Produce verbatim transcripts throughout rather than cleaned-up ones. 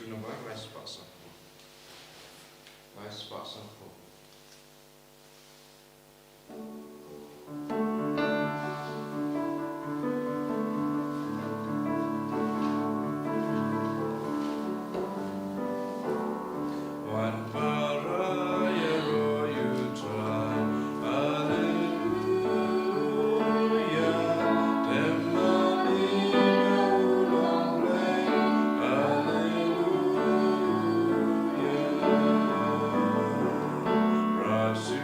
Number lai spah sanphew. Lai spah sanphew. Wan para ïaroh ïa u Trai. Haleluya. Te mane ïa u long Blei. Haleluya. Rasu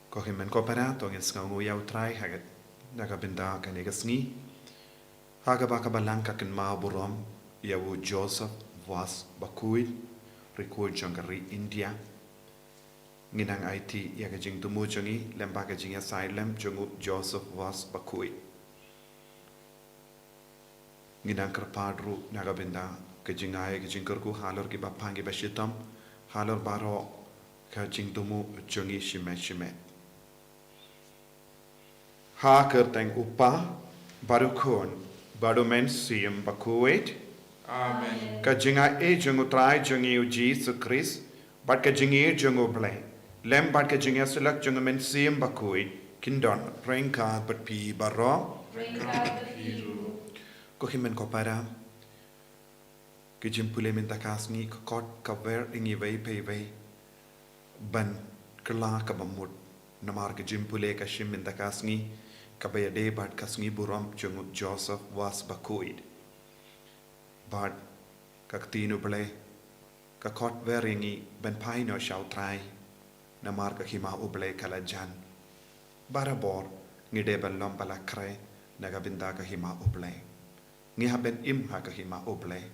Ko hynmen ko para, to ngin sngewnguh ïa u Trai ha ka, na ka bynta kane ka sngi. Ha kaba ka Balang ka kynmaw burom ïa u Joseph Vaz Bakhuid, riew jong ka ri India. Ngin nang aiti ïa ka jingthmu jong ngi lem bad ka jingïasaid lem jong u Joseph Vaz Bakhuid. Ngin nang kyrpad ruh na ka bynta ka jingai ka jingkyrkhu halor kiba pang kiba shitom, halor baroh ka jingthmu jong ngi shimet shimet. Ha ka kyrteng u Kpa, bad u Khun, bad u Mynsiem Bakhuid. Amen. Ka jingai jong u Trai jong ngi u Jisu Khrist, bad ka jingïeit jong u Blei, lem bad ka jingïasyllok jong u Mynsiem Bakhuid, kin don ryngkat bad phi baroh. Ryngkat bad phi ruh. Ko hynmen ko para, ka jingpule mynta ka sngi ka khot ka wer ïa ngi iwei pa iwei ban kylla kaba mut. Namar ka jingpule ka shim mynta ka sngi kaba ïadei bad ka sngi burom jong u Joseph Vaz Bakhuid. Bad ka ktien u Blei ka khot wer ïa ngi ban phai noh sha u Trai. Namar ka hima u Blei ka la jan. Barabor ngi dei ban long ba la khreh na ka bynta ka hima u Blei. Ngi hap ban im ha ka hima u Blei.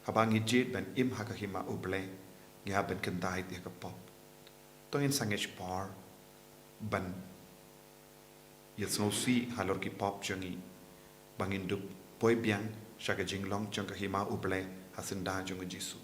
Haba ngi jied ban im ha ka hima u Blei, ngi hap ban kyntait ïa ka pop. To ngin sangeh por ban ïa sngewsih halor ki pop jong ngi, ba ngin dup poi biang sha ka jinglong jong ka hima u Blei ha synda jong u Jisu.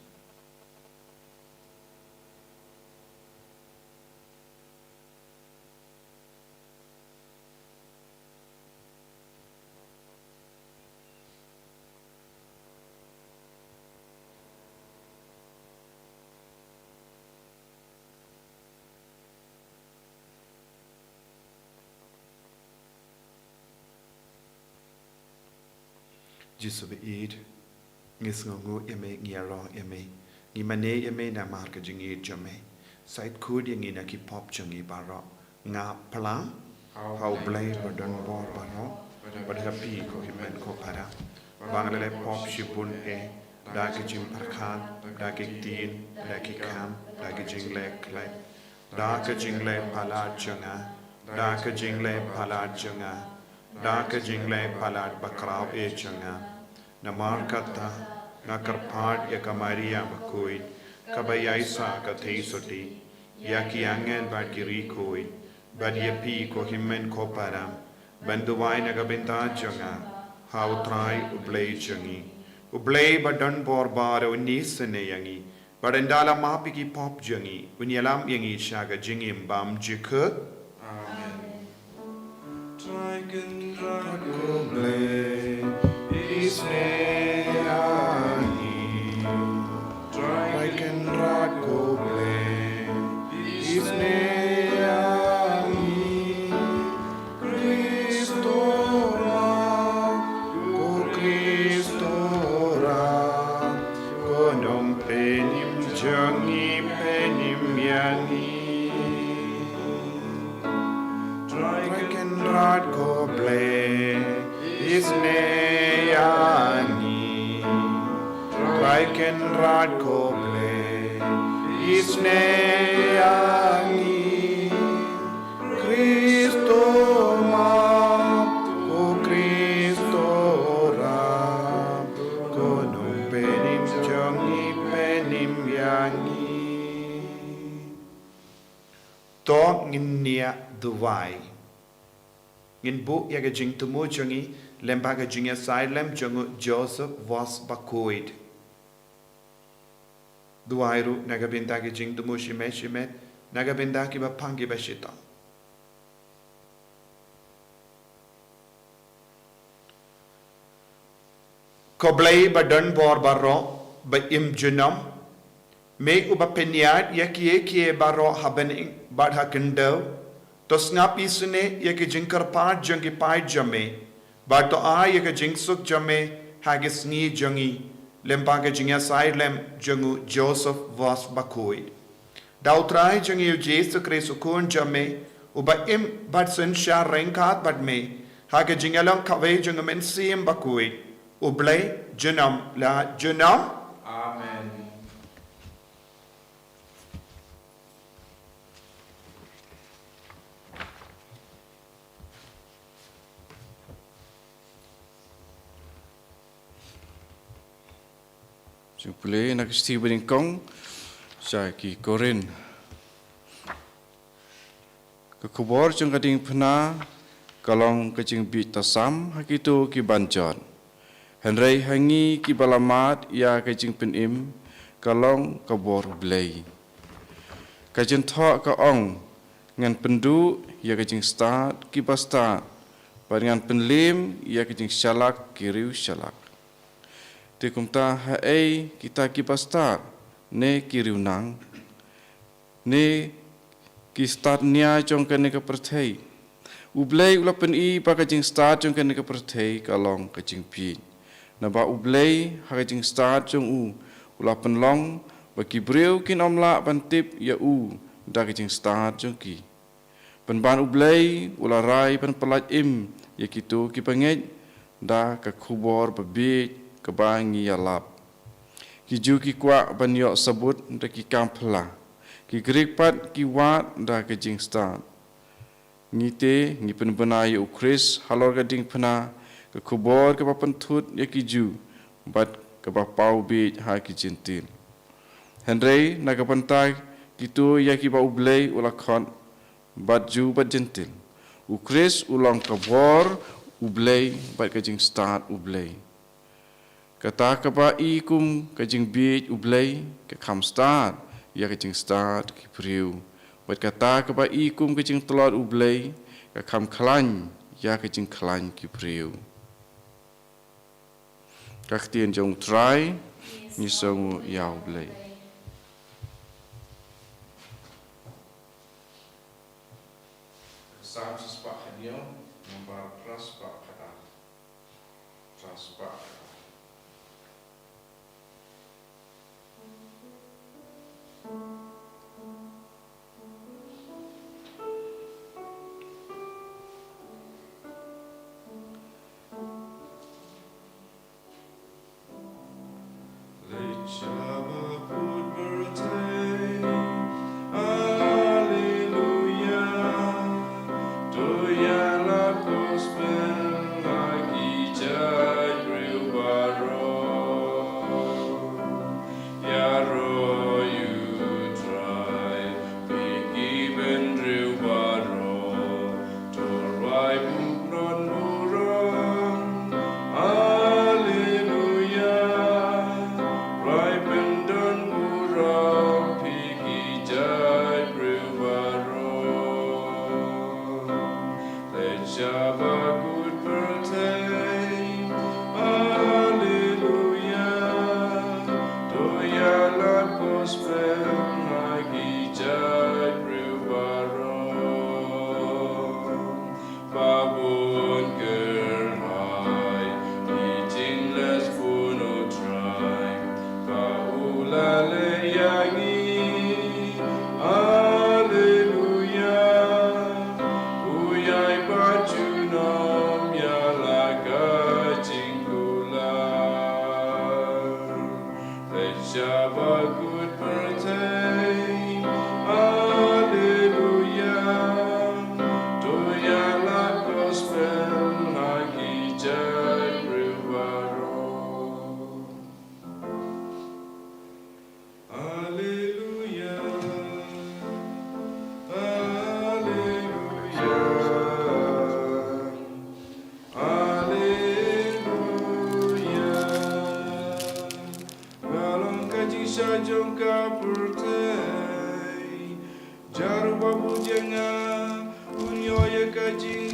Jisu ba ïeit, ngi sngewnguh ïa me, ngi ïaroh ïa me, ngi mane ïa me namar ka jingïeit jong me. Sa ïeit khuid ïa ngi na ki pop jong ngi baroh. Nga phla ha u Blei ba don bor baroh, bad ha phi ko hynmen ko para, ba nga la leh pop shibun eh, da ka jingpyrkhat, da ki ktien, da ki kam, da ka jingleh khlaiñ, da ka jingleh palat jong nga, da ka jingleh palat jong nga, da ka jingleh palat bakhraw eh jong nga. Namar kata nga kyrpad ïa ka Maria Bakhuid, kaba ïaisah ka theisotti, ïa ki angel bad ki riewkhuid, bad ïa phi ko hynmen ko para, ban duwai na ka bynta jong nga ha u Trai u Blei jong ngi. U Blei ba don bor baroh un isynei ïa ngi, bad ynda la map ïa ki pop jong ngi, un ïalam ïa ngi sha ka jingim bymjukut. Amen. Trai Kynrad ko Blei, isynei ïa ngi. Trai Kynrad ko Blei, isynei ïa ngi. Khristo ma, ko Khristo ra, ko nongpynim jong ngi, pynim ïa ngi. Trai Kynrad ko Blei, isynei ïa ngi. Trai Kynrad ko Blei, isynei ïa ngi. Khristo ma, ko Khristo jingniah duwai. Ngin buh ïa ka jingthmu jong ngi lyngba ka jingïasaid lem jong u Joseph Vos Bakhuid. Duwai ruh na ka bynta ki jingthmu shimet shimet, na ka bynta kiba pang kiba shitom. Ko Blei ba don bor baroh, ba im junom, me uba pynïaid ïa kiei kiei baroh ha bneng bad ha khyndew, to sngap isynei ïa ki jingkyrpad jong ki paid jong me, bad to ai ïa ka jingsuk jong me ha ki sngi jong ngi, lyngba ka jingïasaid lem jong u Joseph Vos Bakhuid. Da U Trai jong ngi U Jisu Khrist U Khun jong me, uba im bad synshar ryngkat bad me, ha ka jingïalong kawei jong U Mynsiem Bakhuid, U Blei junom la junom. Amen. Jingpule na ka shithi banyngkong sha ki Korinth. Ka khubor jong ka diengphna ka long ka jingbieit tasam ha kito ki ban jot. Hynrei ha ngi kiba la mad ïa ka jingpynim ka long ka bor U Blei. Ka jingthoh ka ong, ngan pynduh ïa ka jingstad kiba stad, bad ngan pynliem ïa ka jingshalak ki riewshalak. Te kumta haei kita kiba stad, ne ki riew nang, ne ki stad nia jong kane ka pyrthei? U Blei u la pyni ba ka jingstad jong kane ka pyrthei ka long ka jingbieit. Naba U Blei ha ka jingstad jong u, u la pynlong ba ki briew kin ym lah ban tip ïa u da ka jingstad jong ki. Pynban U Blei u la rai ban pyllait im ïa kito kiba ngeit da ka khubor babieit kaba ngi ïalap. Ki Jiw ki kwah ban ïoh sabut da ki kam phylla, ki Grik pat ki wad da ka jingstad. Ngi te ngi pynbna ïa U Khrist halor ka diengphna, ka khubor kaba pynthut ïa ki Jiw bad kaba paw bieit ha ki Jentil. Hynrei na ka bynta kito ïa kiba U Blei u la khot, bad Jiw bad Jentil, U Khrist u long ka bor U Blei bad ka jingstad U Blei. Kata kaba i kum ka jingbieit U Blei ka kham stad ïa ka jingstad ki briew, bad kata kaba i kum ka jingtlot U Blei ka kham khlaiñ ïa ka jingkhlaiñ ki briew. Ka ktien jong U Trai. Ngi sngewnguh ïa U Blei. Salm shispah hynñiew, nambar phra spah khatar. Phra spah khatar. Ïaroh ïa U Trai, phi ki bynriew baroh, to rwai burom burom. Haleluya. Rwai pyndon burom, phi ki jaitbynriew baroh. Leit sha bakut pyrthei, haleluya. To ïalap gospel ha ki jaitbynriew baroh. Ba bun kyrhai ki jingleh bun U Trai, ba u la leh ïa ngi. Haleluya. U ïai bat junom.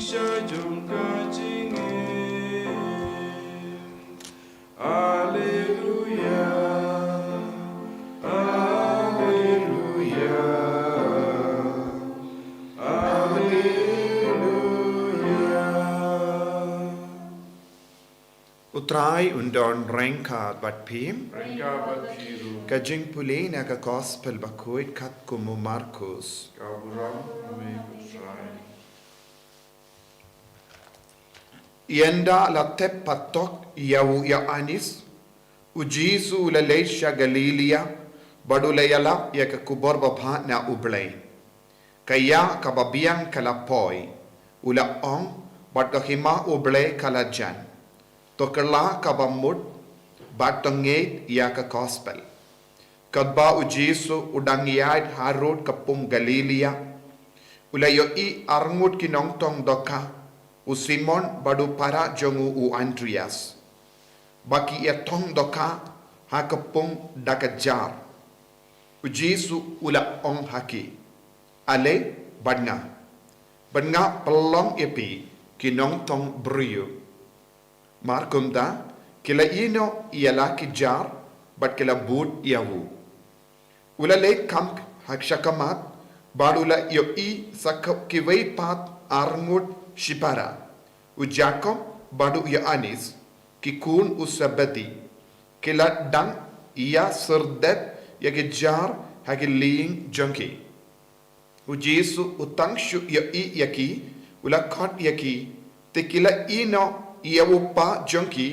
sha jong ka jingim. Alleluia, alleluia, alleluia. U Trai un don ryngkat bad phi. Ryngkat bad phi ruh. Ka jingpule na ka Gospel bakhuid katkum u Markus. Ka burom ïa me ko Trai. Ynda la tep patok ïa u Ïoannis, u Jisu u la leit sha Galilaia, bad u la ïalap ïa ka khubor babha na U Blei. Ka ïa kaba biang ka la poi, u la ong, bad ka hima U Blei ka la jan. To kylla kaba mut, bad to ngeit ïa ka Gospel. Katba u Jisu u dang ïaid harud ka pung Galilaia, u la ïohi arngut ki nongtong dohkha, u Simon bad u para jong u u Andrias. Ba ki ïa tong dohkha ha ka pung da ka jar. U Jisu u la ong ha ki, ale bad nga, bad nga pynlong ïa phi ki nongtong briew. Mar kumta, ki la ïehnoh ïa la ki jar, bad ki la bud ïa u. U la leit kam ha ka shakhmat, bad u la ïohi sa ka kiwei pat arngut shipara. U Jakob, bad u Ïoannis, ki khun u Sebedi, ki la dang ïa syrdet ïa ki jar ha ki lieng jong ki. U Jisu u tang shu ïohi ïa ki, u la khot ïa ki, te ki la ïehnoh ïa u kpa jong ki,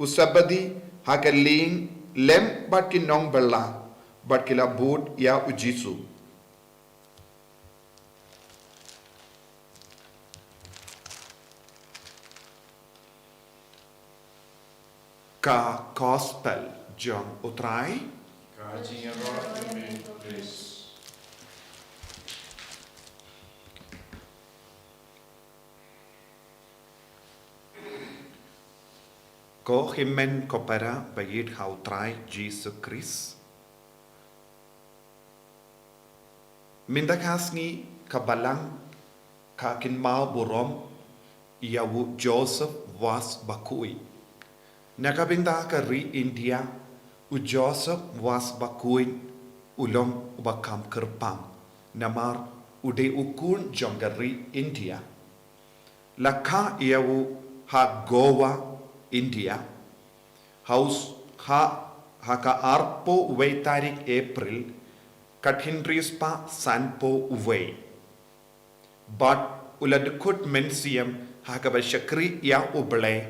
u Sebedi ha ka lieng lem bad ki nongbylla, bad ki la bud ïa u Jisu. Ka Gospel jong u Trai. Ka jingïaroh ïa me ko Khrist. Ko hynmen ko para ba ïeit ha u Trai Jisu Khrist. Mynta ka sngi ka balang ka kynmaw burom ïa u Joseph Vaz bakhuid. Na ka bynta ka ri India, u Joseph Vaz bakhuid u long uba kham kyrpang, namar u dei u khun jong ka ri India. La kha ïa u ha Goa, India. Ha u s-, ha, ha ka arphew wei tarik April, khathynriew spah sanphew wei. Bad u la dkut mynsiem ha kaba shakri ïa U Blei,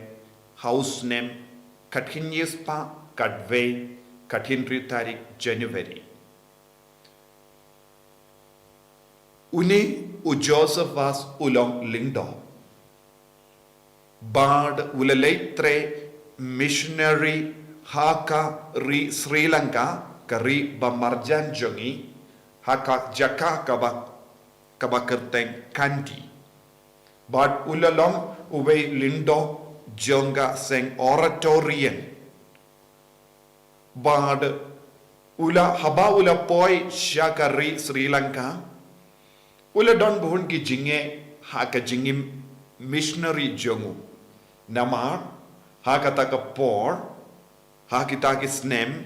ha u snem khathynriew spah khatwei, khathynriew tarik January. Une u Joseph Vaz u long lyngdoh. Bad u la leit trei missionary ha ka ri Sri Lanka, ka ri ba marjan jong ngi, ha ka jaka kaba, kaba kyrteng Kandy. Bad u la long uwei lyngdoh jong ka seng Oratorian. Bad u la, haba u la poi sha ka ri Sri Lanka, u la don bun ki jingeh ha ka jingim missionary jong u. Namar ha kata ka por, ha kita ki snem,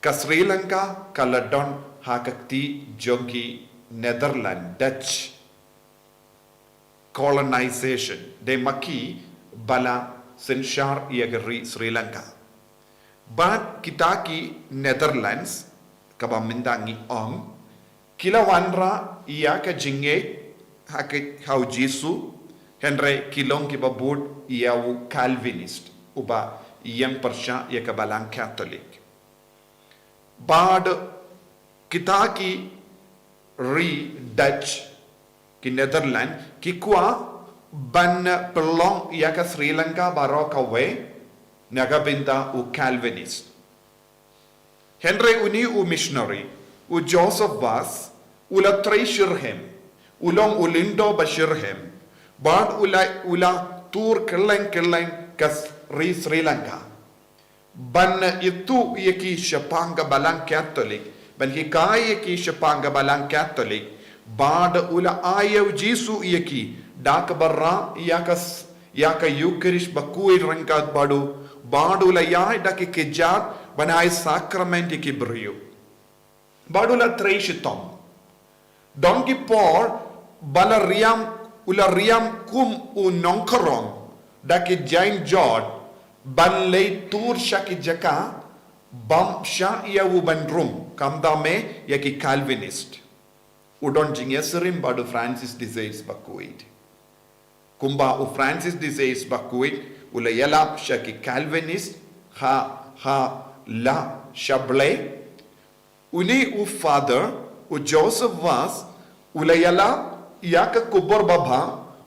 ka Sri Lanka ka la don ha ka kti jong ki Netherlands, Dutch colonization, dei ma ki ba la synshar ïa ka ri Sri Lanka. Bad kita ki Netherlands, kaba mynta ngi ong, ki la wanrah ïa ka jingngeit ha ka, ha u Jisu, hynrei ki long kiba bud ïa u Calvinist, uba ïeng pyrshah ïa ka Balang Katholik. Bad kita ki ri Dutch, ki Netherlands, ki kwah ban pynlong ïa ka Sri Lanka baroh kawei na ka bynta u Calvinist. Hynrei une u missionary, u Joseph Vaz, u la trei shitrhem, u long u lyngdoh ba shitrhem, bad u la, u la tur kylleng kylleng ka s-, ri Sri Lanka. Ban ïathuh ïa ki shaphang ka Balang Katholik, ban hikai ïa ki shaphang ka Balang Katholik, bad u la ai ïa u Jisu ïa ki, Da kaba rah ïa ka s-, ïa ka Eucharist bakhuid ryngkat bad u, bad u la ïaid da ki kjat ban ai sakrament ïa ki briew. Bad u la trei shitom. Don ki por ba la riam, u la riam kum u nongkhrong da ki jaiñ jot ban leit tur sha ki jaka bym shah ïa u ban rung, khamtam eh ïa ki Calvinist. U don jingïasyriem bad u Francis de Sales bakhuid. Kumba u Francis de Sales bakhuid u la ïalap sha ki Calvinist ha, ha la sha Blei. Une u Father, u Joseph Vaz, u la ïalap ïa ka khubor babha,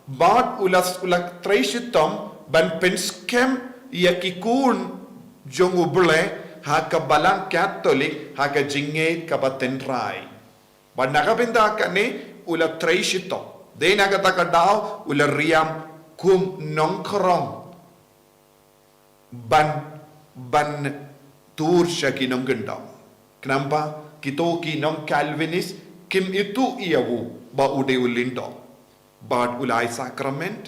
bad u la, u la trei shitom ban pynskhem ïa ki khun jong u Blei ha ka Balang Katholik ha ka jingngeit kaba tynrai. Bad na ka bynta kane u la trei shitom. Dei na kata ka daw u la riam kum nongkhrong ban, ban tur sha ki nongkyndong. Khnang ba kito ki nong Calvinist kim ithuh ïa u ba u dei u lyngdoh. Bad u la ai sakrament,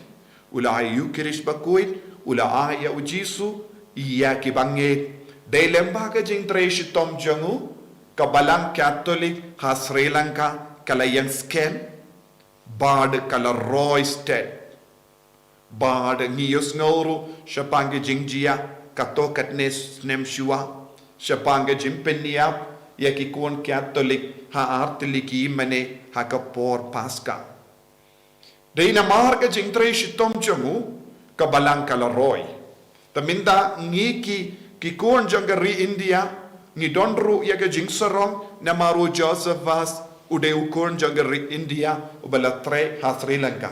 u la ai Eucharist bakhuid, u la ai ïa u Jisu ïa ki bangeit. Dei lem bad ka jingtrei shitom jong u, ka Balang Katholik ha Sri Lanka ka la ïeng skhem, bad ka la roi stet. Bad ngi ïohsngew ruh shaphang ki jingjia katto katne snem shuwa, shaphang ki jingpynïap ïa ki khun Katholik ha ar tylli ki mane ha ka por Paska. Dei namar ka jingtrei shitom jong u ka Balang ka la roi. Te mynta ngi ki, ki khun jong ka ri India, ngi don ruh ïa ka jingsarong namar u Joseph Vaz u dei u khun jong ka ri India uba la trei ha Sri Lanka.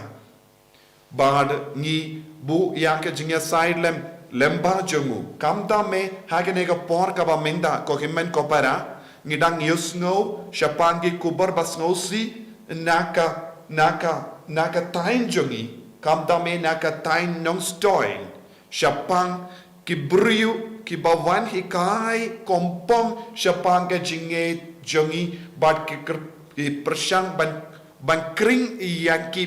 Bad ngi buh ïa ka jingïasaid lem, lem bad jong u. Khamtam eh ha kane ka por kaba mynta ko hynmen ko para, ngi dang ïohsngew shaphang ki khubor ba sngewsih na ka, na ka, na ka thaiñ jong ngi. Khamtam eh na ka thaiñ Nongstoiñ. Shaphang ki briew kiba wan hikai kompong shaphang ka jingngeit jong ngi bad ki kyr-, ki pyrshang ban, ban khring ïa ki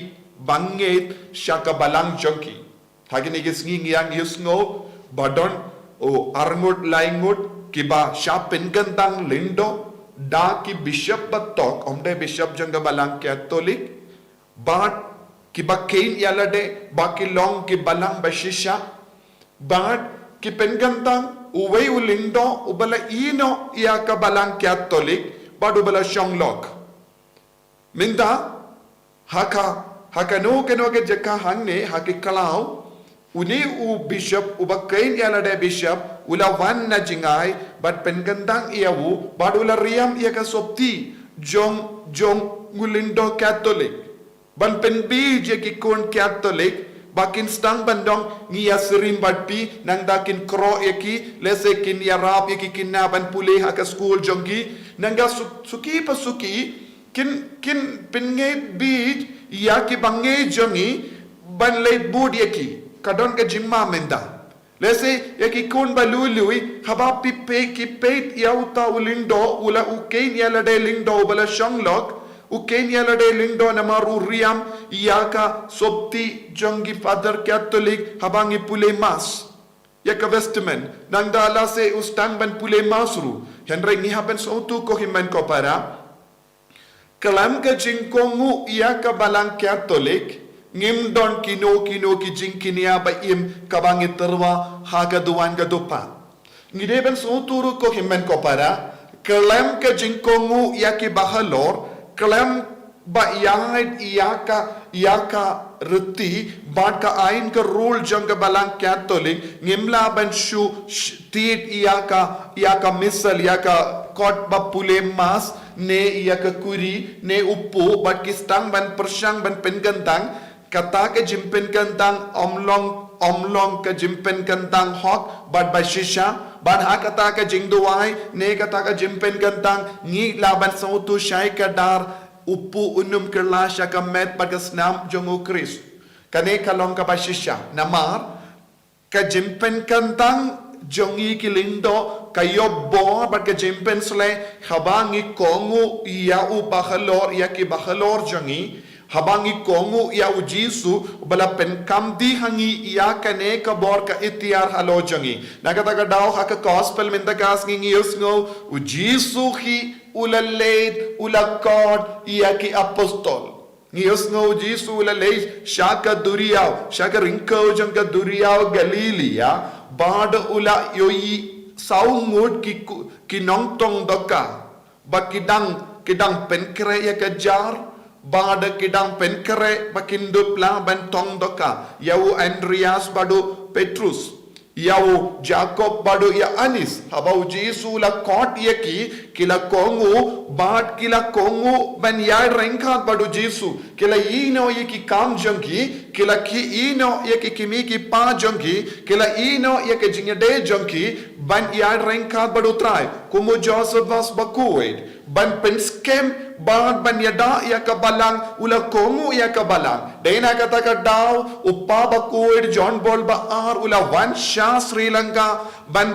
bangeit sha ka balang jong ki. Ha kine ki sngi ngi ïohsngew ba don, oh, arngut laingut kiba shah pynkyntang lyngdoh da ki bishop batok, ym dei bishop jong ka Balang Katholik, bad kiba kheiñ ïalade ba ki long ki balang ba shisha, bad ki pynkyntang uwei u lyngdoh uba la ïehnoh ïa ka Balang Katholik bad uba la shong lok. Mynta ha ka, ha kano kano ka jaka hangne ha ki khlaw, une u bishop uba kheiñ ïalade bishop u la wan na jngai bad pynkyntang ïa u bad u la riam ïa ka sopti jong, jong u lyngdoh Katholik. Ban pynbeit ïa ki khun Katholik ba kin sdang ban ong ngi ïasyriem bad phi, nangta kin khroh ïa ki, lehse kin ïarap ïa ki khynnah ban pule ha ka skul jong ki, nangta su-, suki pa suki kin, kin pynngeit beit ïa ki bangeit jong ngi ban leit bud ïa ki. Ka don ka jingma mynta. Lehse ïa ki khun ba lui lui, haba phi peit, ki peit ïa uta u lyngdoh, u la u kheiñ ïalade lyngdoh uba la shong lok, u kheiñ ïalade lyngdoh namar u riam ïa ka sopti jong ki Father Katholik haba ngi pule Mass. Ïa ka Vestment, nangta lehse u sdang ban pule Mass ruh, hynrei ngi hap ban sngewthuh ko hynmen ko para. Khlem ka jingkohnguh ïa ka Balang Katholik, ngim don kino kino ki jingkñia ba im kaba ngi tyrwa ha ka duwan ka dupa. Ngi dei ban sngewthuh ruh ko hynmen ko para, khlem ka jingkohnguh ïa ki bahalor, khlem ba ïaid ïa ka, ïa ka riti bad ka aiñ ka rule jong ka Balang Katholik, ngim lah ban shu, sh-, tied ïa ka, ïa ka missal, ïa ka kot ba pule Mass, ne ïa ka khuri, ne u pop, bad ki sdang ban pyrshang ban pynkyntang, kata ka jingpynkyntang ym long, ym long ka jingpynkyntang hok bad ba shisha, bad ha kata ka jingduwai, ne kata ka jingpynkyntang, ngi lah ban sngewthuh shai kdar, u pop un ym kylla sha ka met bad ka snam jong u Khrist. Kane ka long kaba shisha, namar ka jingpynkyntang jong ngi ki lyngdoh ka ïoh bor bad ka jingpynsleh haba ngi kohnguh ïa u bahalor, ïa ki bahalor jong ngi, Haba ngi kohnguh ïa u Jisu, uba la pynkam dih ha ngi ïa kane ka bor ka iktiar halor jong ngi. Na kata ka daw ha ka gospel mynta ka sngi ngi ïohsngew, u Jisu hi u la leit, u la khot ïa ki apostol. Ngi ïohsngew u Jisu u la leit sha ka duriaw, sha ka ryngkew jong ka duriaw Galilia, bad u la ïohi saw ngut ki ku-, ki nongtong dohkha. Ba ki dang, ki dang pynkhreh ïa ka jar, bad ki dang pynkhreh ba kin dup lah ban tong dohkha, ïa u Andreas bad u Petrus, ïa u Jakob bad u Ïoannis. Haba u Jisu u la khot ïa ki, ki la kohnguh, bad ki la kohnguh ban ïaryngkat bad u Jisu. Ki la ïehnoh ïa ki kam jong ki, ki la ki ïehnoh ïa ki kmie ki kpa jong ki, ki la ïehnoh ïa ki jingïadei jong ki, ban ïaryngkat bad u Trai, kum u Josephus bakhuid, ban pynskhem, bad ban ïada ïa ka balang, u la kohnguh ïa ka balang. Dei na kata ka daw, u Papa bakhuid John Paul ba ar, u la wan sha Sri Lanka, ban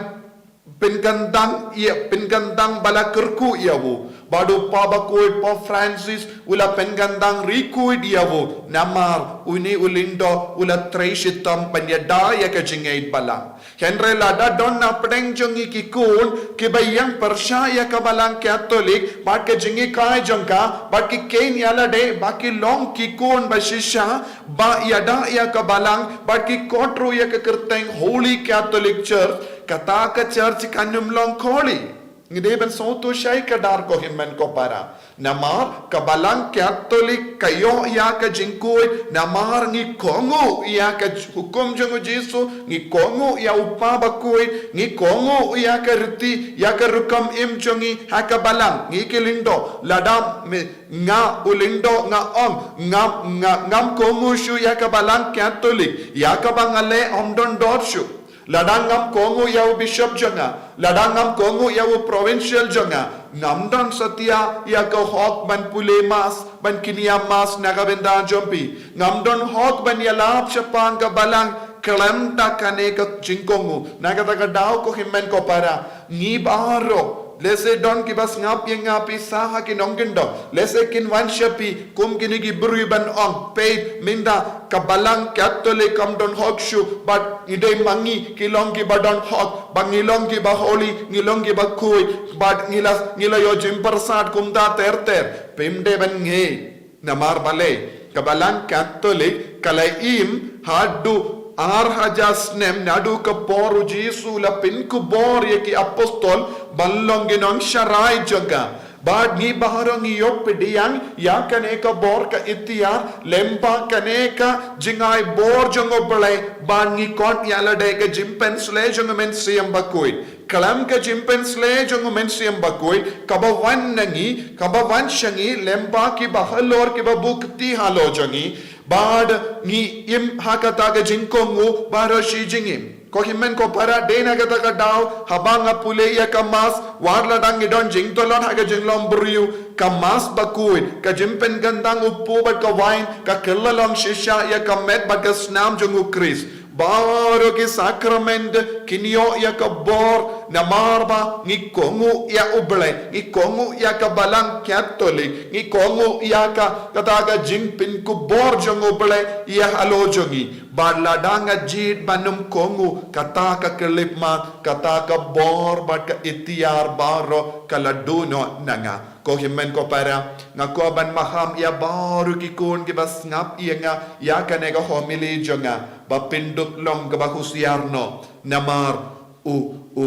pynkyndang ïa, pynkyndang ba la kyrkhu ïa u. Bad u Papa bakhuid Pope Francis, u la pynkyndang rikhuid ïa u. Namar, une u lyngdoh, u la trei shitom ban ïada ïa ka jingïeit balang. Hynrei lada don na pdeng jong ngi ki khun, kiba ïeng pyrshah ïa ka balang Katholik, bad ka jingïeit jong ka, bad ki kheiñ ïa lade, ba ki long ki khun ba shisha, ba ïada ïa ka balang, bad ki khot ruh ïa ka kyrteng Holy Catholic Church, kata ka church kan ym long kholi. Ngi dei ban sngewthuh shai kdar ko hynmen ko para. Namar ka balang Katholik ka ïoh ïa ka jingkhuid, namar ngi kohnguh ïa ka j-, hukum jong u Jisu, ngi kohnguh ïa u Papa bakhuid, ngi kohnguh ïa ka riti, ïa ka rukom im jong ngi ha ka balang, ngi ki lyngdoh, lada me, nga u lyngdoh nga ong, ngam, nga, ngam kohnguh shuh ïa ka balang Katholik, ïa kaba nga leh ym don dor shuh. Lada ngam kohnguh ïa u bishop jong nga, lada ngam kohnguh ïa u provincial jong nga, ngam don satia ïa ka hok ban pule mass, ban kñia mass na ka bynta jong phi. Ngam don hok ban ïalap shaphang ka balang, khlem da kane ka jingkohnguh. Na kata ka daw ko hynmen ko para, ngi baroh, lehse don kiba sngap ïa nga pisa ha ki nongkyndong, lehse kin wan sha phi kum kine ki briew ban ong, peit mynta ka balang Katholik kam don hok shuh, bad ngi dei ma ngi ki long kiba don hok, bad ngi long kiba holi, ngi long kiba khuid, bad ngi la, ngi la ïoh jingpyrsad kumta ter ter. Phim dei ban ngeit. Namar balei, ka balang Katholik ka la im haduh ar hajar snem naduh ka por u Jisu u la pynkupbor ïa ki apostol ban long ki nongsharai jong ka. Bad ngi baroh ngi ïoh pdiang ïa kane ka bor ka iktiar, lyngba kane ka jingai bor jong U Blei, bad ngi khot ïa lade ka jingpynshlei jong U Mynsiem Bakhuid. Khlem ka jingpynshlei jong U Mynsiem Bakhuid, kaba wan na ngi, kaba wan sha ngi, lyngba kiba halor kiba buh kti halor jong ngi, bad ngi im ha kata ka jingkohnguh baroh shi jingim. Ko hynmen ko para, dei na kata ka daw, haba nga pule ïa ka mass, wat la dang ngi don jingtlot ha ka jinglong briew, ka mass bakhuid, ka jingpynkyndang u pur bad ka wain, ka kylla long shisha ïa ka met bad ka snam jong U Khrist. Baroh ki sakrament kin ïoh ïa ka bor, namar ba ngi kohnguh ïa U Blei, ngi kohnguh ïa ka balang Katholik, ngi kohnguh ïa ka, kata ka jingpynkupbor jong U Blei ïa halor jong ngi. Bad lada nga jied ban ym kohnguh, kata ka khyllipmat, kata ka bor bad ka iktiar baroh ka la duh noh na nga. Ko hynmen ko para, nga kwah ban maham ïa baroh ki khun kiba sngap ïa nga, ïa kane ka homily jong nga, ba phin dup long kiba husiar noh. Namar u, u,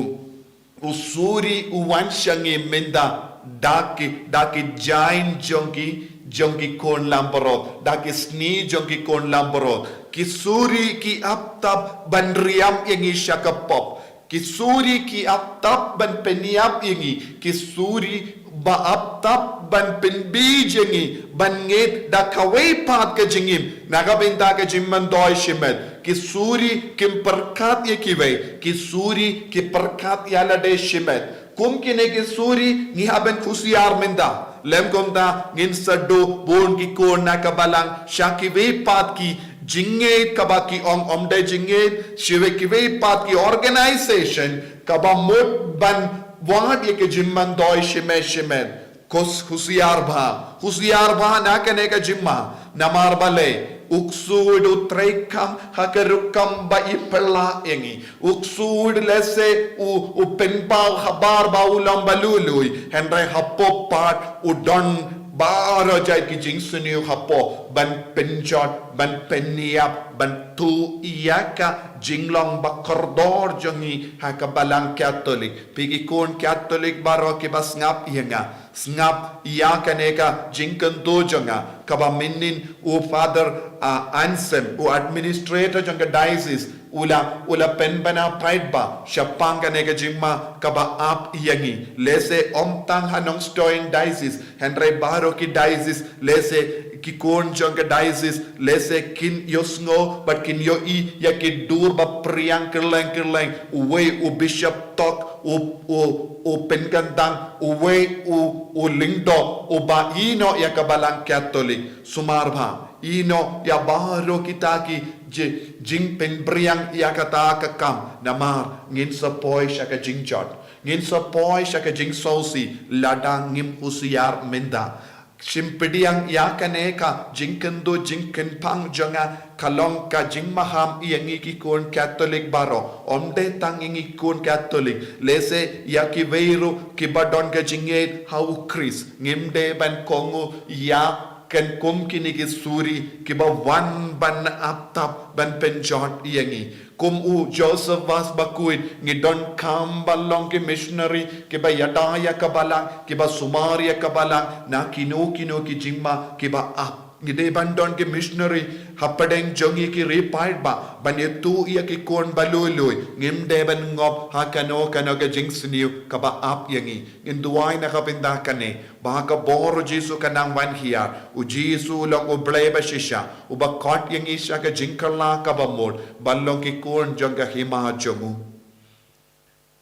u suri u wan sha ngi mynta da ki, da ki jain jong ki, jong ki khun langbrot, da ki sni jong ki khun langbrot. Ki suri ki ap tap ban riam ïa ngi sha ka pop. Ki suri ki ap tap ban pynïap ïa ngi, ki suri ba ap tap ban pynbeit ïa ngi, ban ngeit da kawei pat ka jingim, na ka bynta ka jingmyntoi shimet. Ki suri kim pyrkhat ïa kiwei, ki suri ki pyrkhat ïa lade shimet. Kum kine ki suri ngi hap ban husiar mynta. Lym kumta ngin sa duh bun ki khun na ka balang sha kiwei pat ki jingngeit kaba ki ong ym dei jingngeit, sha kiwei pat ki organization kaba mut ban wad ïa ki jingmyntoi shimet shimet. Ko husiar bha, husiar bha na kane ka jingma. Namar balei, u ksuid u treikam ha ka rukom ba i pynlah ïa ngi. U ksuid lehse u, u pynpaw habar ba u long ba lui lui. Hynrei hapoh pat u don baroh jait ki jingsniew hapoh ban pynjot, ban pynïap, ban tuh ïa ka jinglong ba kordor jong ngi ha ka balang Katholik. Phi ki khun Katholik baroh kiba sngap ïa nga, sngap ïa kane ka jingkyntu jong nga, kaba mynnin u Father, ah, Anselm, u administrator jong ka diocese, u la, u la pynbna paidbah shaphang kane ka jingma kaba ap ïa ngi. Lehse ym tang ha Nongstoiñ diocese, hynrei baroh ki diocese, lehse ki khun jong ka diocese, lehse kin ïohsngew bad kin ïohi ïa ki dur ba phriang kylleng kylleng, uwei u bishop tok, u, u, u pynkyntang, uwei u, u lyngdoh, uba ïehnoh ïa ka balang Katholik. Sumar bha, ïehnoh ïa baroh kita ki ji-, jingpynphriang ïa kata ka kam, namar ngin sa poi sha ka jingjot, ngin sa poi sha ka jingsngewsih lada ngim husiar mynta. Shim pdiang ïa kane ka jingkyntu jingkynphang jong nga, ka long ka jingmaham ïa ngi ki khun Katholik baroh. Ym dei tang ïa ngi khun Katholik, lehse ïa kiwei ruh kiba don ka jingngeit ha u Khrist. Ngim dei ban kohnguh ïa ken kum kine ki suri kiba wan ban ap tap ban pynjot ïa ngi. Kum u Joseph Vaz bakhuid, ngi donkam ban long ki missionary kiba ïada ïa ka balang, kiba sumar ïa ka balang na kino kino ki jingma kiba ap. Ngi dei ban don ki missionary hapdeng jong ngi ki ri paidbah, ban ïathuh ïa ki khun ba lui lui. Ngim dei ban ngop ha kano kano ka jingsniew kaba ap ïa ngi. Ngin duwai na ka bynta kane, ba ha ka bor u Jisu ka nang wan hiar. U Jisu u long U Blei ba shisha, uba khot ïa ngi sha ka jingkylla kaba mut, ban long ki khun jong ka hima jong u.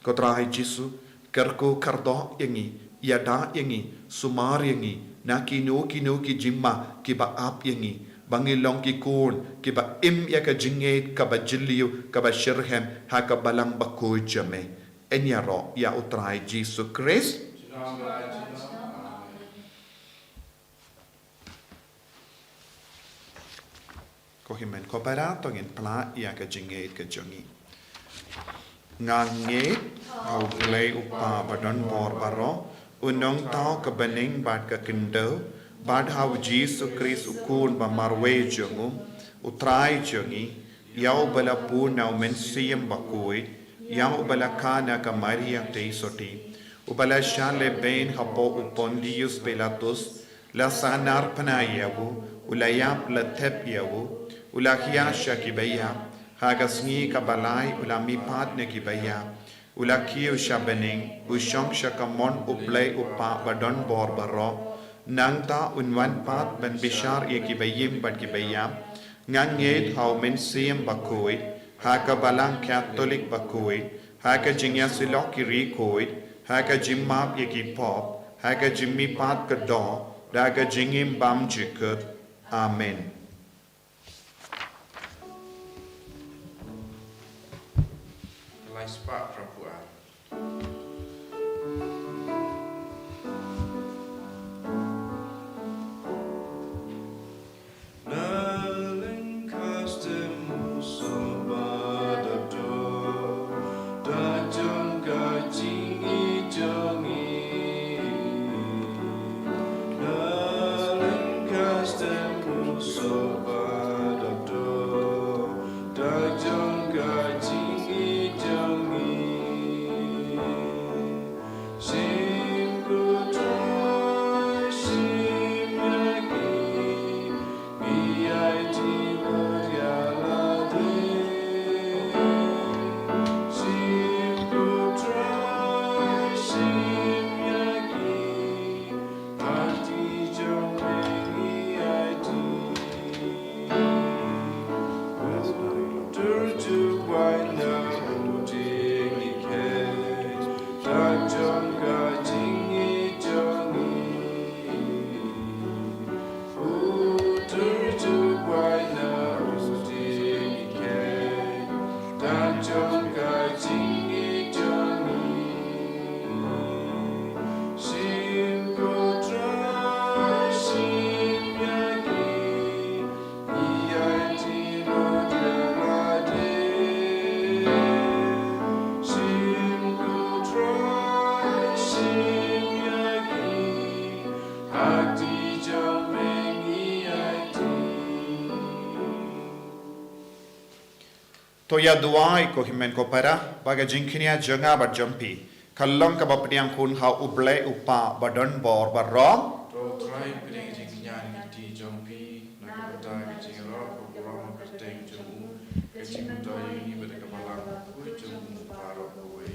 Ko Trai Jisu, kyrkhu kyrdoh ïa ngi, ïada ïa ngi, sumar ïa ngi na kino kino ki jingma kiba ap ïa ngi, ba ngin long ki khun kiba im ïa ka jingngeit kaba jylliew, kaba shitrhem ha ka balang bakhuid jong me. Yn ïaroh ïa U Trai Jisu Khrist. Ko hynmen ko para, to ngin phla ïa ka jingngeit ka jong ngi. Nga ngeit ha U Blei U Kpa badonbor baroh, U Nongthaw ka bneng bad ka khyndew, bad ha U Jisu Khrist U Khun ba marwei jong u, U Trai jong ngi, ïa uba la bun na U Mynsiem Bakhuid, ïa uba la kha na ka Maria Theisotti, uba la shah lehbeiñ hapoh u Pontius Pilatus, la sahnarphna ïa u, u la ïap, la thep ïa u, u la hiar sha kiba ïap, ha ka sngi kaba lai u la mihpat na kiba ïap, u la kiew sha bneng, u shong sha kamon U Blei U Kpa badonbor baroh. Nangta un wan pat ban bishar ïa kiba im bad kiba ïap. Nga ngeit ha U Mynsiem Bakhuid, ha ka balang Katholik bakhuid, ha ka jingïasyllok ki riewkhuid, ha ka jingmap ïa ki pop, ha ka jingmihpat ka doh, da ka jingim bymjukut. Amen. Lai spah phraphew ar. To ïa duwai ko hynmen ko para, ba ka jingkñia jong nga bad jong phi ka long kaba pdiang khun ha U Blei U Kpa badonbor baroh. To U Trai pdiang jingkñia na ka kti jong phi, na ka bynta ka jingïaroh ka burom ka kyrteng jong u, ka jingmyntoi ïa ngi bad ka balang bakhuid jong u baroh kawei.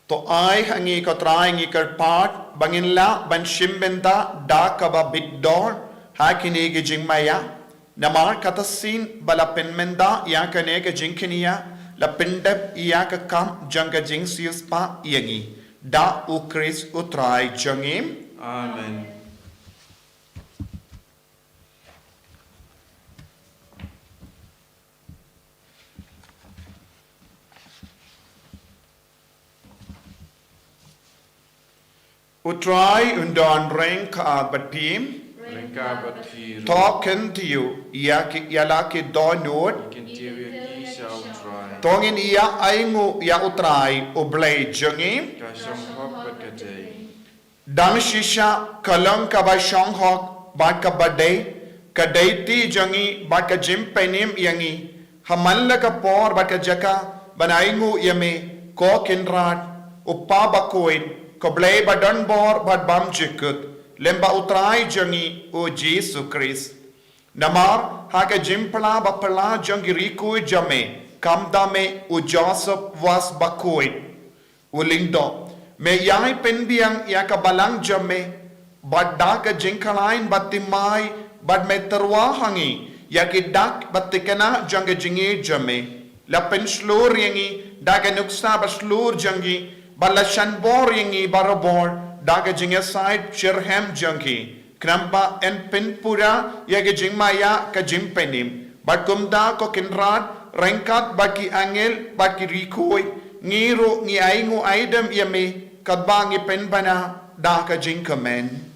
To ai ha ngi ko Trai ngi kyrpad ba ngin lah ban shim bynta da kaba bit dor ha kine ki jingmaïa. Namar kata sien ba la pynmynta ïa kane ka jingkñia, la pyndep ïa ka kam jong ka jingsiewspah ïa ngi. Da U Khrist U Trai jong ngi. Amen. U Trai un don ryngkat bad phi. Ryngkat bad phi ruh. To kyntiew ïa ki, ïa la ki dohnud. Kyntiew ïa ki sha U Trai. To ngin ïa ainguh ïa U Trai U Blei jong ngi. Ka shong hok bad ka dei. Dang shisha ka long kaba shong hok bad kaba dei, ka dei ti jong ngi bad ka jingpynim ïa ngi, ha man la ka por bad ka jaka ban ainguh ïa me, ko Kynrad, U Kpa bakhuid, ko Blei badonbor bad bymjukut, lem bad U Trai jong ngi U Jisu Khrist. Namar ha ka jingphylla baphylla jong ki riew khuid jong me, khamtam me U Joseph Vaz bakhuid, u lyngdoh, me ïai pynbiang ïa ka balang jong me, bad da ka jingkhlaiñ bad thymmai, bad me tyrwa ha ngi ïa ki dak bad thikna jong ka jingïeit jong me. La pynshlur ïa ngi da ka nuksa bashlur jong ki, bad la shanbor ïa ngi barabor da ka jingïasaid shitrhem jong ki. Khnang ba yn pynpura ïa ka jingmaïa ka jingpynim. Bad kumta ko Kynrad, ryngkat bad ki angel bad ki riew khuid, ngi ruh ngi ainguh aidem ïa me, katba ngi pynbna da ka jingkmen.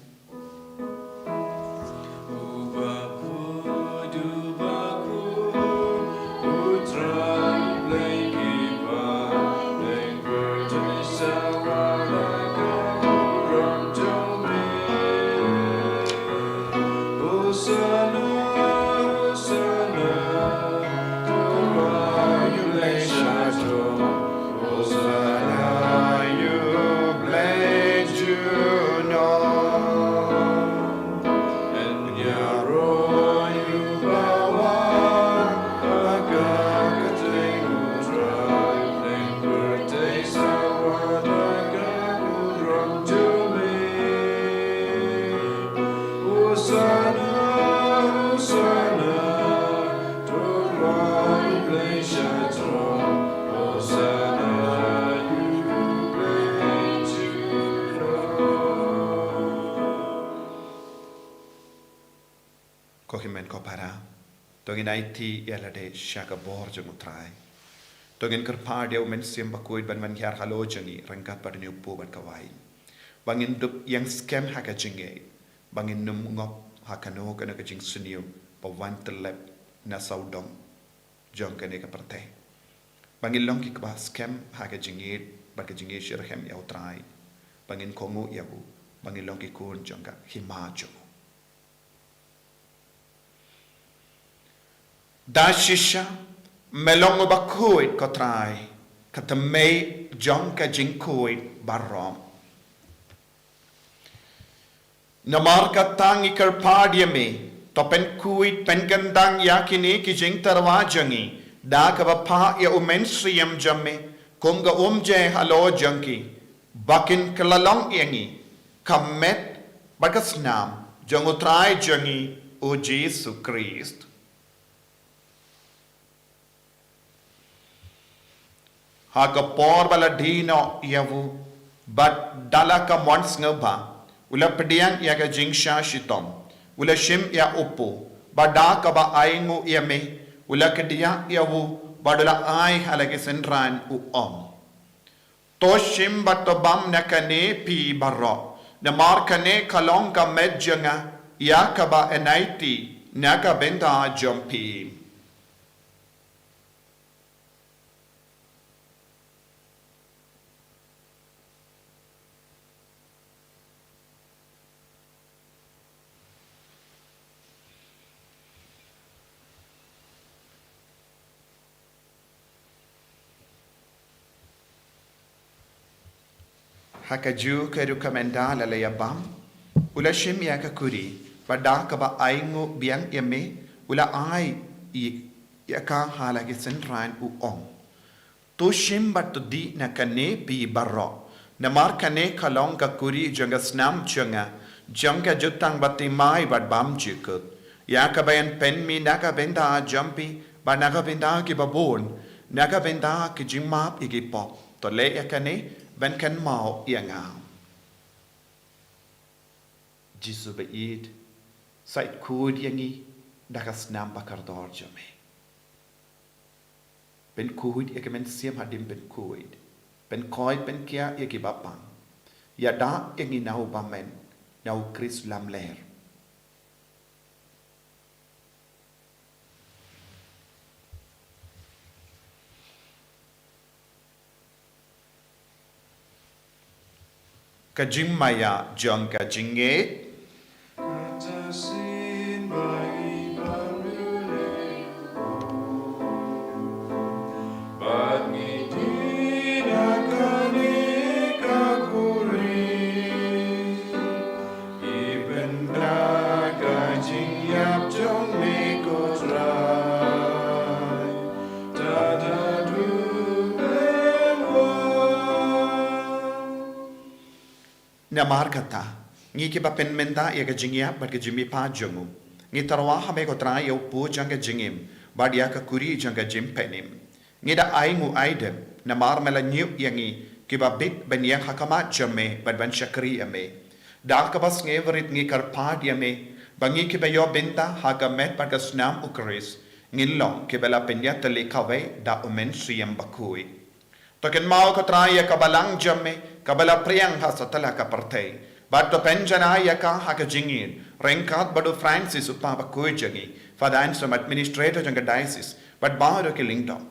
Ko hynmen ko para, to ngin aiti ïa lade sha ka bor jong U Trai. To ngin kyrpad ïa U Mynsiem Bakhuid ban wan hiar halor jong ngi ryngkat bad une u kpu bad ka waiñ. Ba ngin dup ïeng skhem ha ka jingngeit, ba ngin nym ngop ha kano kano ka jingsniew ba wan tyllep na sawdong jong kane ka pyrthei. Ba ngin long ki kba skhem ha ka jingïeit bad ka jingïeit shitrhem ïa U Trai. Ba ngin kohnguh ïa u, ba ngin long ki khun jong ka hima jong u. Da shisha me long uba khuid ko Trai, ka thymmei jong ka jingkhuid baroh. Namar kata ngi kyrpad ïa me, to pynkhuid pynkyndang ïa kine ki jingtyrwa jong ngi da kaba phah ïa U Mynsiem jong me kum ka umjai halor jong ki, ba kin kylla long ïa ngi ka met bad ka snam jong U Trai jong ngi U Jisu Khrist. Ha ka por ba la die noh ïa u, bad da la ka mon sngewbha, u la pdiang ïa ka jingshah shitom, u la shim ïa u kpu, bad da kaba ainguh ïa me, u la kdiah ïa u, bad u la ai ha la ki synran u ong: To shim bad to bam na kane phi baroh, namar kane ka long ka met jong nga, ïa kaba yn aiti na ka bynta jong phi. Ha kajuh ka rukom ynda la la ïa bam, u la shim ïa ka kuri, bad da kaba ainguh biang ïa me, u la ai ïa ka ha la ki synran, u ong: To shim bad to dih na kane phi baroh, namar kane ka long ka kuri jong ka snam jong nga, jong ka jutang bathymmai bad bymjukut, ïa kaba yn pynmih na ka bynta jong phi bad na ka bynta kiba bun, na ka bynta ka jingmap ïa ki pop. To leh ïa kane ban kynmaw ïa nga. Jisu ba ïeit, sa ïeit khuid ïa ngi da ka snam ba kordor jong me. Pynkhuid ïa ki mynsiem hadien pynkhuid. Pynkoit pynkiah ïa kiba pang. Ïada ïa ngi na u bymman, na u Khrist lamler. Ka jingmaïa jong ka jingngeit. Bad ngi dih na kane ka kuri, ngi pynbna ka jingïap jong me ko Trai. Tada du em wan. Namar kata, ngi kiba pynmynta ïa ka jingïap bad ka jingmihpat jong u, ngi tyrwa ha me ko Trai ïa u pud jong ka jingim, bad ïa ka kuri jong ka jingpynim. Ngi da ainguh aidem, namar me la ñiew ïa ngi kiba bit ban ïeng ha khmat jong me bad ban shakri ïa me. Da kaba sngewrit ngi kyrpad ïa me, ba ngi kiba ïoh bynta ha ka met bad ka snam u Khrist, ngin long kiba la pynïatylli kawei da u Mynsiem Bakhuid. To kynmaw ko Trai ïa ka balang jong me, kaba la phriang ha satlak ka pyrthei. Bad to pynjanai ïa ka ha ka jingïeit, ryngkat bad u Francis u Papa bakhuid jong ngi, Father Anselm administrator jong ka diocese, bad baroh ki lyngdoh.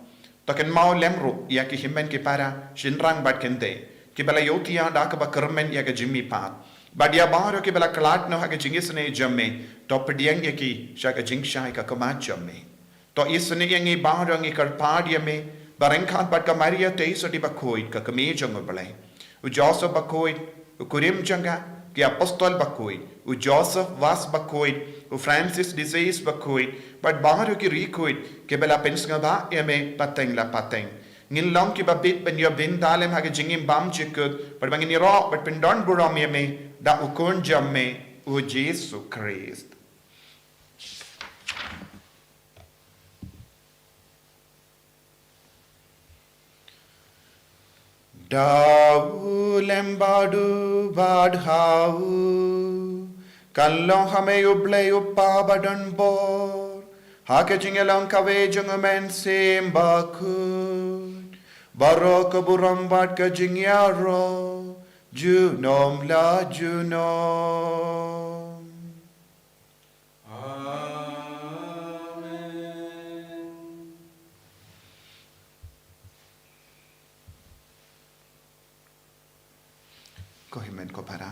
To kynmaw lem ruh ïa ki hynmen ki para, shynrang bad kynthei, kiba la ïohthiah da kaba kyrmen ïa ka jingmihpat. Bad ïa baroh kiba la khlad noh ha ka jingisynei jong me, to pdiang ïa ki sha ka jingshai ka khmat jong me. To isynei ïa ngi baroh, ngi kyrpad ïa me, ba ryngkat bad ka Maria Theisotti bakhuid ka kmie jong u Blei, u Joseph bakhuid, u kurim jong ka, ki apostol bakhuid, u Joseph Vaz bakhuid, u Francis de Sales bakhuid, bad baroh ki riewkhuid kiba la pynsngewbha ïa me pateng la pateng, ngin long kiba bit ban ïoh bynta lem ha ka jingim bymjukut, bad ba ngin ïaroh bad pyndonburom ïa me da u Khun jong me, u Jisu Khrist. Da u lem bad u bad ha u, kan long ha me u Blei u Kpa badonbor, ha ka jingïalong kawei jong u Mynsiem Bakhuid, baroh ka burom bad ka jingïaroh, junom la junom. Amen. Ko hynmen ko para,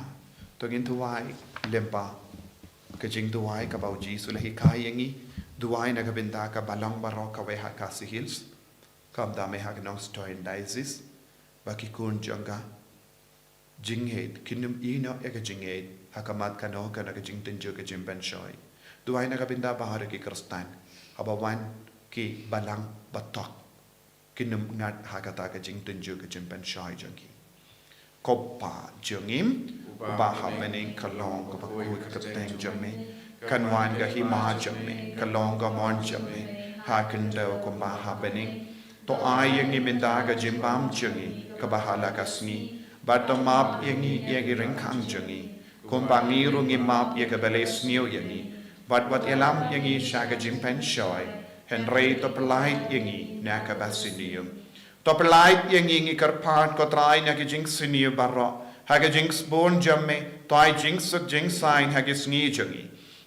to ngin duwai lyngba ka jingduwai kaba u Jisu u la hikai ïa ngi, duwai na ka bynta ka balang baroh kawei ha Khasi Hills, khamtam eh ha ka Nongstoiñ Diocese, ba ki khun jong ka jingngeit kin ym ïehnoh ïa ka jingngeit ha khmat kano kano ka jingtynjuh ka jingpynshoi. Duwai na ka bynta baroh ki Khristan, haba wan ki balang batok, kin ym ngat ha kata ka jingtynjuh ka jingpynshoi jong ki. Ko Pa jong ngi uba ha bneng, ka long kaba khuid ka kyrteng jong me, kan wan ka hima jong me, ka long ka mon jong me ha khyndew kumba ha bneng. To ai ïa ngi mynta ka jingbam jong ngi kaba ha la ka sngi, bad to map ïa ngi ïa ki ryngkang jong ngi, kumba ngi ruh ngi map ïa kiba la sniew ïa ngi, bad wat ïalam ïa ngi sha ka jingpynshoi, hynrei to pyllait ïa ngi na kaba sniew. To pyllait ïa ngi, ngi kyrpad ko Trai, na ki jingsniew baroh, ha ka jingsbun jong me to ai jingsuk jingsaiñ ha ki sngi jong ngi.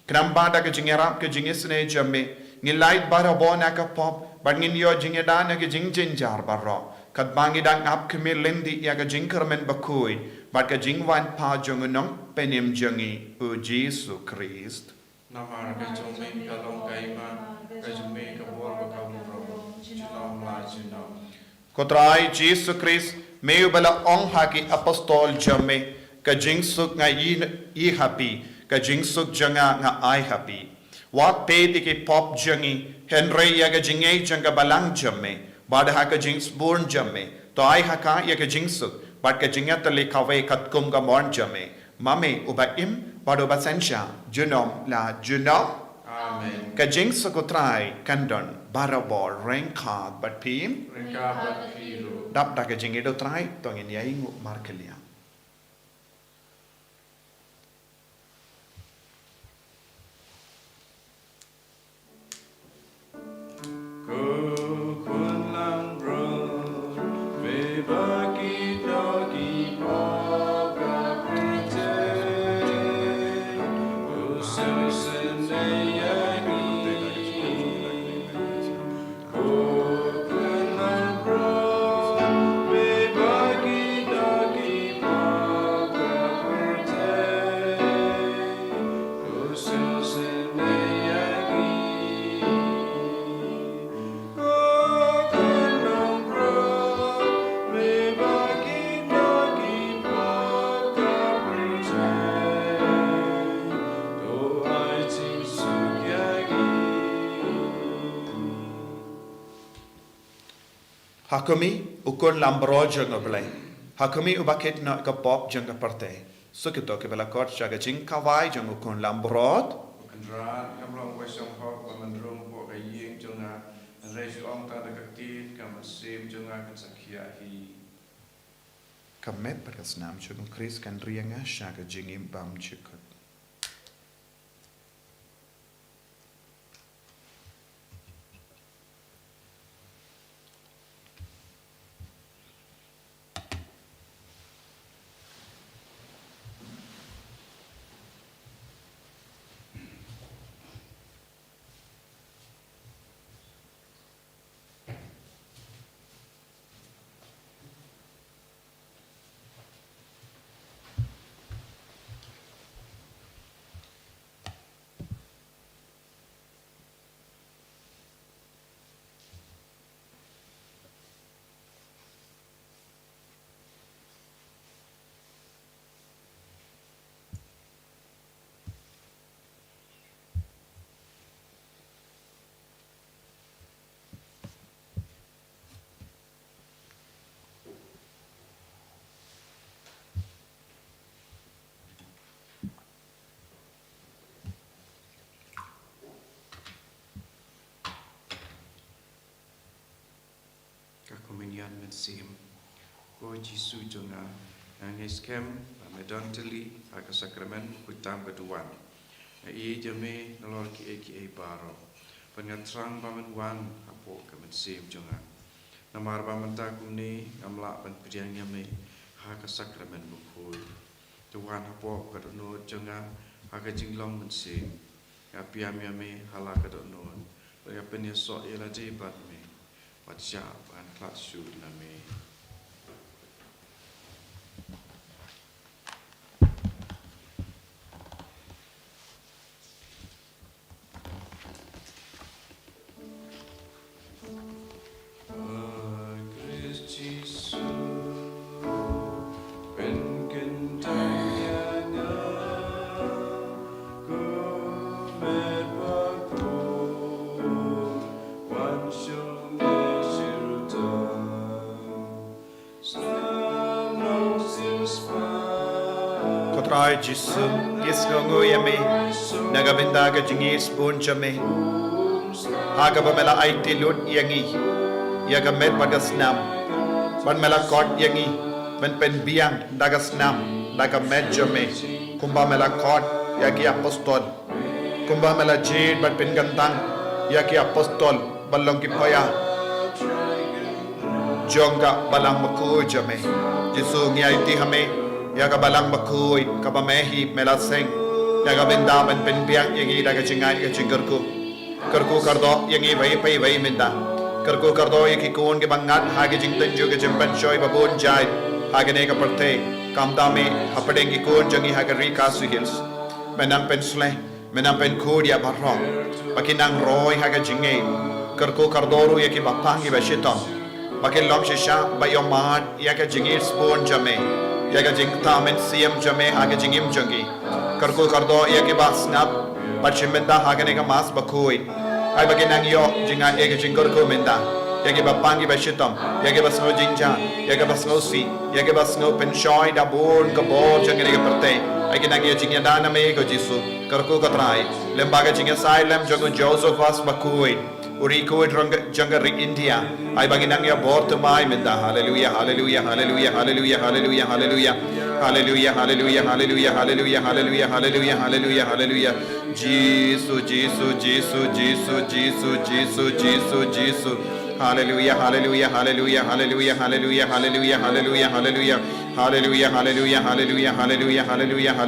Khnang ba da ka jingïarap ka jingisynei jong me, ngin lait barabor na ka pop, bad ngin ïoh jingïada na ki jingjynjar baroh, katba ngi dang ap khmih lynti ïa ka jingkyrmen bakhuid bad ka jingwan pat jong u Nongpynim jong ngi, u Jisu Khrist. Namar ka jong me ka long ka hima, ka jong me ka bor bad ka burom, junom la junom. Ko Trai Jisu Khrist, Me uba la ong ha ki apostol jong me, ka jingsuk nga ïoh ïoh ha phi, ka jingsuk jong nga nga ai ha phi. Wat peit ïa ki pop jong ngi, hynrei ïa ka jingngeit jong ka balang jong me, bad ha ka jingsbun jong me, to ai ha ka ïa ka jingsuk, bad ka jingïatylli kawei katkum ka mon jong me. Ma me uba im, bad uba synshar, junom la junom. Amen. Ka jingsuk u Trai kan don barabor ryngkat bad phi. Ryngkat bad phi ruh. Dap da ka jingïeit u Trai, to ngin ïa ïnguh markylliang. Ha khmih, u khun lambrot jong U Blei. Ha khmih, uba kit noh ka pop jong ka pyrthei. Suk ïa kito kiba la khot sha ka jingkawei jong u khun lambrot. Kynrad, ngam long uwei shong hok ban rung hapoh ka ïing jong nga, hynrei shu ong tang da ka ktien, ka mynsiem jong nga kan sa khiah hi. Ka met bad ka snam jong u Khrist kan ri ïa nga sha ka jingim bymjukut. Ka Komunion Mynsiem. Ko Jisu jong nga, nga ngeit skhem ba me don tylli ha ka sakramen bakhuid tam ka duwan. Nga ïeit ïa me nalor kiei kiei baroh. Bad nga thrang ba men wan hapoh ka mynsiem jong nga. Namar ba mynta kumne ngam lah ban pdiang ïa me ha ka sakramen bakhuid. To wan hapoh ka dohnud jong nga ha ka jinglong mynsiem. Nga pdiang ïa me ha la ka dohnud. Bad nga pynïasoh ïa lade bad me. Wat shah ban khlad shuh na me. Ko Trai Jisu, ngi sngewnguh ïa me na ka bynta ka jingïeit sbun jong me, ha kaba me la aiti lut ïa ngi ïa ka met bad ka snam, bad me la khot ïa ngi ban pynbiang da ka snam da ka met jong me, kumba me la khot ïa ki apostol. Kumba me la jied bad pynkyntang ïa ki apostol ban long ki paia jong ka Balang Bakhuid jong me. Jisu, ngi aiti ha me ïa ka Balang Bakhuid kaba me hi me la seng, ïa ka bynta ban pynbiang ïa ngi da ka jingai ka jingkyrkhu. Kyrkhu kyrdoh ïa ngi iwei pa iwei mynta. Kyrkhu kyrdoh ïa ki khun kiba ngat ha ki jingtynjuh ki jingpynshoi ba bun jait ha kane ka pyrthei, khamtam hi hapdeng ki khun jong ngi ha ka ri Khasi Hills. Me nang pynshlei, me nang pynkhuid ïa baroh ba kin nang roi ha ka jingngeit. Kyrkhu kyrdoh ruh ïa kiba pang kiba shitom. Ba kin long shisha ba ïohmad ïa ka jingïeit sbun jong me, ïa ka jingthaw mynsiem jong me ha ka jingim jong ki. Kyrkhu kyrdoh ïa kiba sngap bad shim bynta ha kane ka Mass bakhuid. Ai ba kin nang ïoh jingngeit ïa ka jingkyrkhu mynta ïa kiba pang, kiba shitom, ïa kiba sngew jynjar, ïa kiba sngewsih, ïa kiba sngew pynshoi da bun ka bor jong kane ka pyrthei. Ai kin nang ïoh jingïada na me ko Jisu. Kyrkhu ko Trai, lem bad ka jingïasaid lem jong u Joseph Vaz bakhuid, u Ri Khuid jong ka ri India. Ai ba ngin nang ïa bor thymmai mynta. Haleluia, haleluia, haleluia, haleluia, haleluia, haleluia. Haleluia, haleluia, haleluia, haleluia, haleluia, haleluia, haleluia, haleluia. Jisu, Jisu, Jisu, Jisu, Jisu, Jisu, Jisu, Jisu. Haleluia, haleluia, haleluia, haleluia, haleluia, haleluia, haleluia, haleluia. Haleluia, haleluia, haleluia, haleluia, haleluia, haleluia.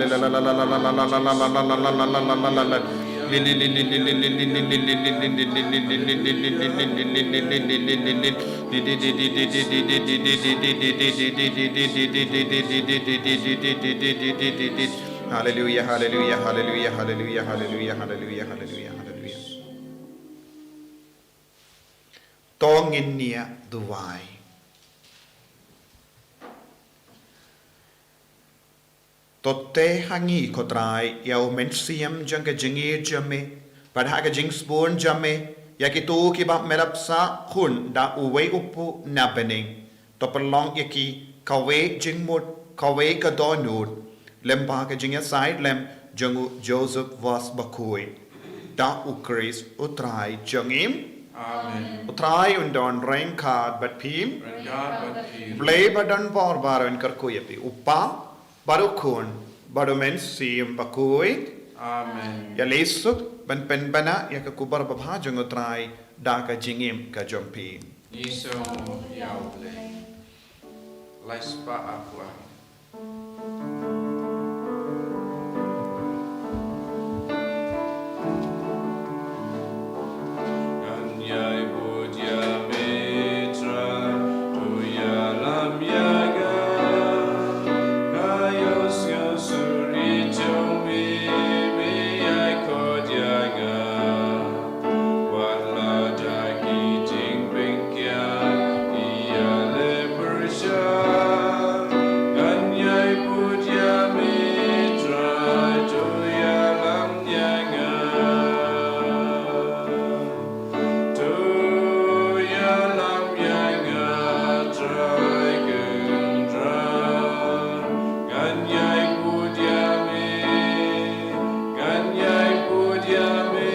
Haleluia, haleluia, haleluia, haleluia, haleluia, haleluia, haleluia, haleluia. To ngin ïa duwai. To teh ha ngi ko Trai ïa u mynsiem jong ka jingïeit jong me, bad ha ka jingsbun jong me ïa kito kiba me la sah khun da uwei u kpu na bneng. To pynlong ïa ki kawei jingmut, kawei ka dohnud, lem bad ka jingïasaid lem jong u Joseph Vaz bakhuid. Da u Khrist u Trai jong ngi. Amen. U Trai un don ryngkat bad phi. Ryngkat bad phi. Blei ba don bor baroh un kyrkhu ïa phi, u Kpa bad u Khun bad u Mynsiem Bakhuid. Amen. Ïa leit suk ban pynbna ïa ka khubor babha jong u Trai da ka jingim ka jong phi. Ngi sngew ïa U Blei. Lai spah arphew ar. Ngan ïai bud ïa me Trai, to ïalam ïa nga. Ka ïohsngew suri jong me, me ïai khot ïa nga. Wat la da ki jingpynkhiah ki ïaleh pyrshah, ngan ïai bud ïa me Trai, to ïalam ïa nga. To ïalam ïa nga Trai Kynrad, ngan ïai bud ïa me, ngan ïai bud ïa me.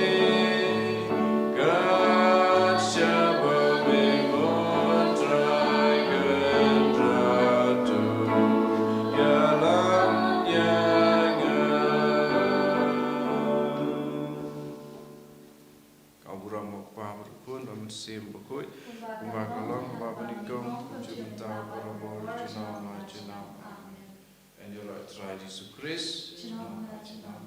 Kat shaba me mon Trai Kynrad, to ïalam ïa nga. Ka burom u Kpa bad u Khun bad u Mynsiem Bakhuid, kumba ka long ha kaba nyngkong, kumjuh mynta, barabor, junom la junom. Amen. Ngan ïaroh ïa u Trai Jisu Khrist. Junom la junom.